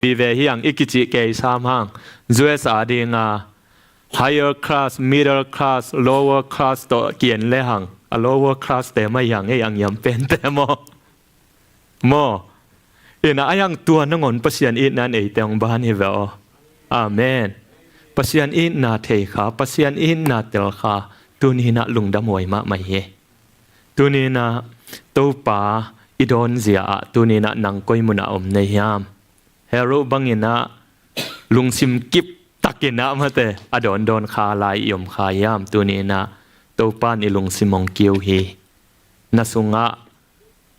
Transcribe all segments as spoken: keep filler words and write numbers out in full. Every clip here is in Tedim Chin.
pi ve hi hang i kicih kei sam hang. U S a dinga higher class, middle class, lower class tawh ki-en le hang, a lower class te mah hi hang ei, a ngiam pente maw? Maw? Ina a hiang tua nangawn Pasian itna in eite hong ban hi ve aw. Amen. Pasian itna thei kha, Pasian itna tel kha, tuni inah lungdam huai mahmah hi. Tuni inah Topa i dawn zia ah tuni inah nang koi munah om na hiam? Herod bang inah lungsim kip tak inah mate a dawndawn kha lai i om kha hiam? Tuni inah Topa in i lungsim hong kiu hi. Na sungah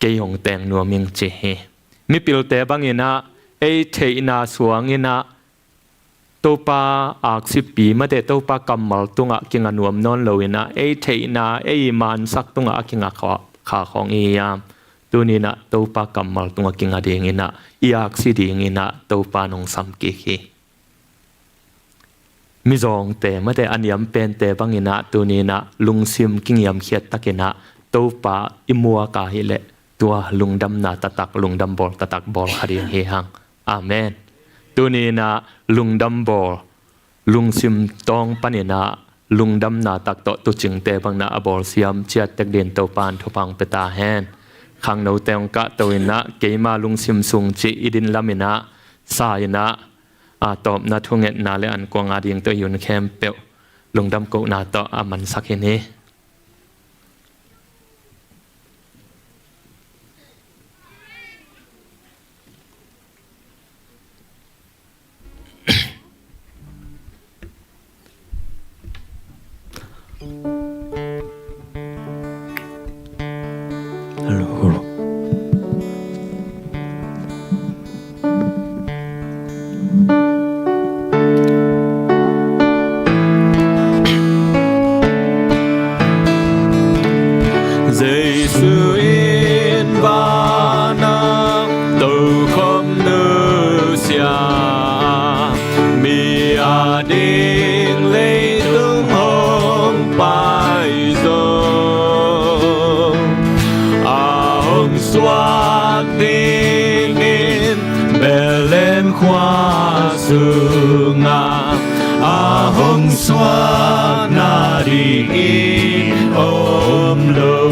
kei hong teng nuam ing ci hi. Mipilte bang inah ei theihna suang inah Topa aksipi mate Topa kammal tungah kinga nuam nawn lo inah ei theihna ei mansak tungah a kinga kha, kha khawng i hiam? Tuni inah Topa kammal tungah kinga ding inah i aksi ding inah Topa in hong sam kik hi. Mizawngte mate a niam pente bang inah tuni inah lungsim kingiamkhiat tak inah Topa i muak a hih leh tua lungdamna taktak, lungdam bawl taktak bawl kha ding hi hang. Amen. Tuni inah lungdam bawl, lungsim tawng pan inah lungdamna tak tawh tuucingte bang inah a bawl siam ciat tek dingin Topa in thupha hong pia ta hen. Khangnote hong kahto inah keima lungsim sung cih i din lam inah sa inah a tawpna thungetna le ankuang a ding tawh i hun khempeuh lungdam kohna tawh a mansak hi ni. Hello, hello. Jesu in vana tokhom nusia, mi a ding leitung hong pai zo. A hong suak dingin Bethlehem khua sungah, a hong suak nadingin om lo.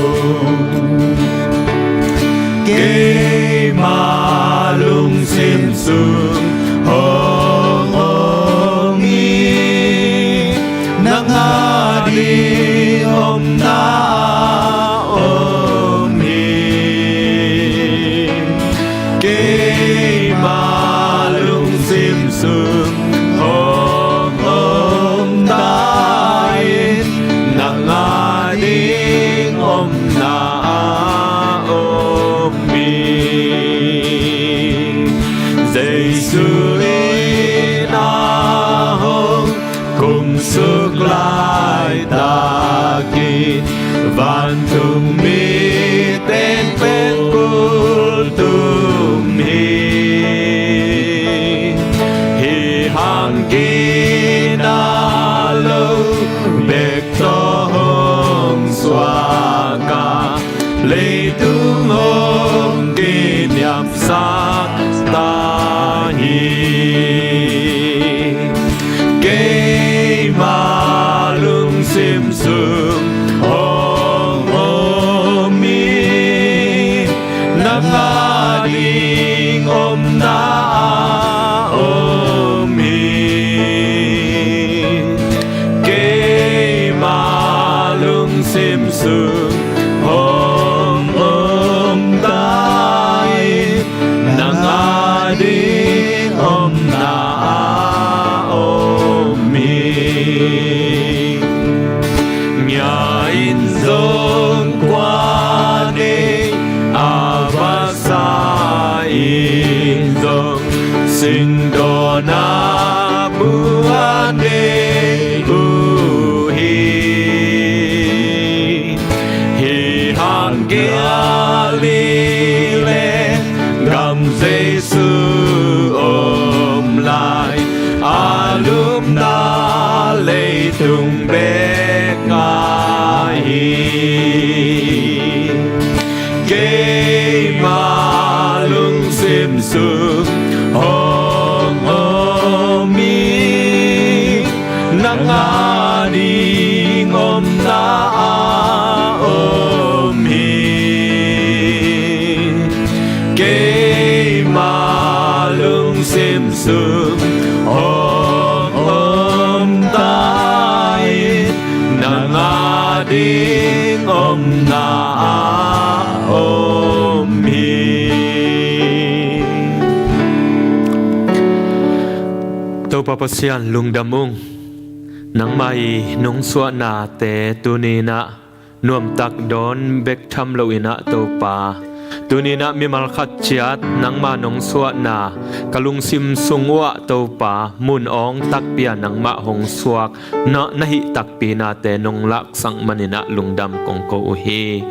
Keima lungsim sung hong om hi, nang a ding omna om hi. Keima lungsim sung hong om ta in, nang a ding omna om hi. Jesu in a hong kumsuk laitak in, vantung mite pen kultum hi. Hih hang gina lo bek tawh hong suak a, leitung hong kiniamsak ta hi. Keima lungsim sung hong om hi, nang a ding omna om hi. Keima lungsim sung hong om ta in, nang a ding omna om hi. Ngia in zong kua nei, a vasa in zong singdawna bua nei uh hi. Hih hang Galilee gam Jesu om lai, a lupna leitung bek a hi. Keima lungsim sung hong Nang a ding omna a om hi. Keima lungsim sung hong om ta in. Nang a ding omna a om hi. Topa Pasian, lungdam ung. Nangmah i nong suahnate tuni-in ah nuamtak dawn bek tham loin ah Topa, tuni-in ah mimal khat ciat nangmah nong suahna ka lungsim sung uh ah Topa, mun awng takpi ah nangmah hong suak na, na hih takpinate nong laksak manin ah lungdam kong ko uh hi.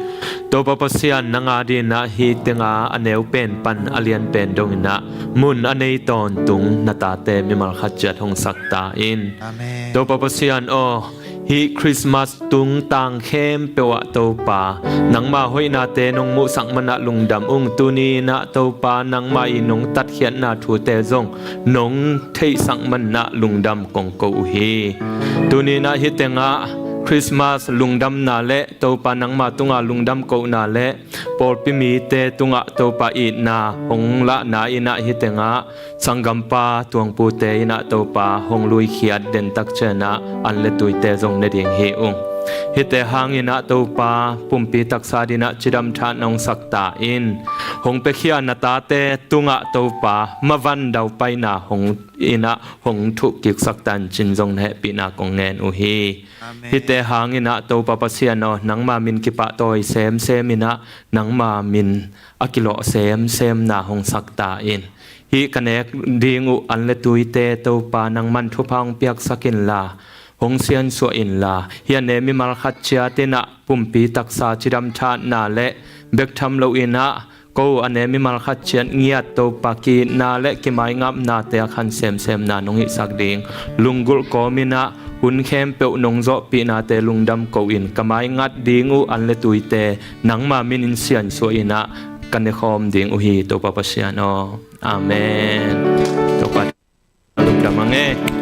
Topa Pasian, nang a dingin ah hih tengah a neu pen pan a lian pen dongin ah mun a nei tawntung na tate mimal khat ciat hong sak ta in. Amen. Topa Pasian aw, hih Christmas tungtang khempeuh ah Topa, nangmah hoihnate nong muhsak man ah lungdam ung. Tuni-in ah Topa, nangmah i nong tatkhiatna thute zong nong theihsak man ah lungdam kong ko uh hi. Tuni-in ah hih tengah Christmas lungdamna le Topa, nangmah tungah lungdam kohna le pawlpi mite tungah Topa itna hong lahna in ah hih tengah sanggampa tuangpute in ah Topa hong luikhiat dentak ciangin ah an le tuite zong ne ding hi ung. Hihte hangin ah Topa, pumpi taksa dingin ah cidam tha nong sak ta in. Hong piakhia na tate tungah Topa, mavan daupaina hong in ah hong thuh kiksak ta in ci-in zong na hehpihna kong ngen uh hi. Amen. Hihte hangin ah Topa Pasian aw, nangmah min kipahtawi semsem in ah nangmah min a kilawh semsemna hong sak ta in. Hih ka nek ding uh an le tuite Topa, nangman thupha hong piaksak inla, hong siansuah inla, hih a ne mimal khat ciat in ah pumpi taksa cidam thatna le bek tham loin ah ko a ne mimal khat ciat ngiat Topa, ki-itna le kimaingapnate a khan semsemna nong hihsak ding, lunggulh kawmin ah hun khempeuh nong zawhpihnate lungdam ko-in ka maingat ding uh an le tuite nangmah minin siansuah in ah ka nekhawm ding uh hi, Topa Pasian aw. Amen. Topa lungdam a ngei.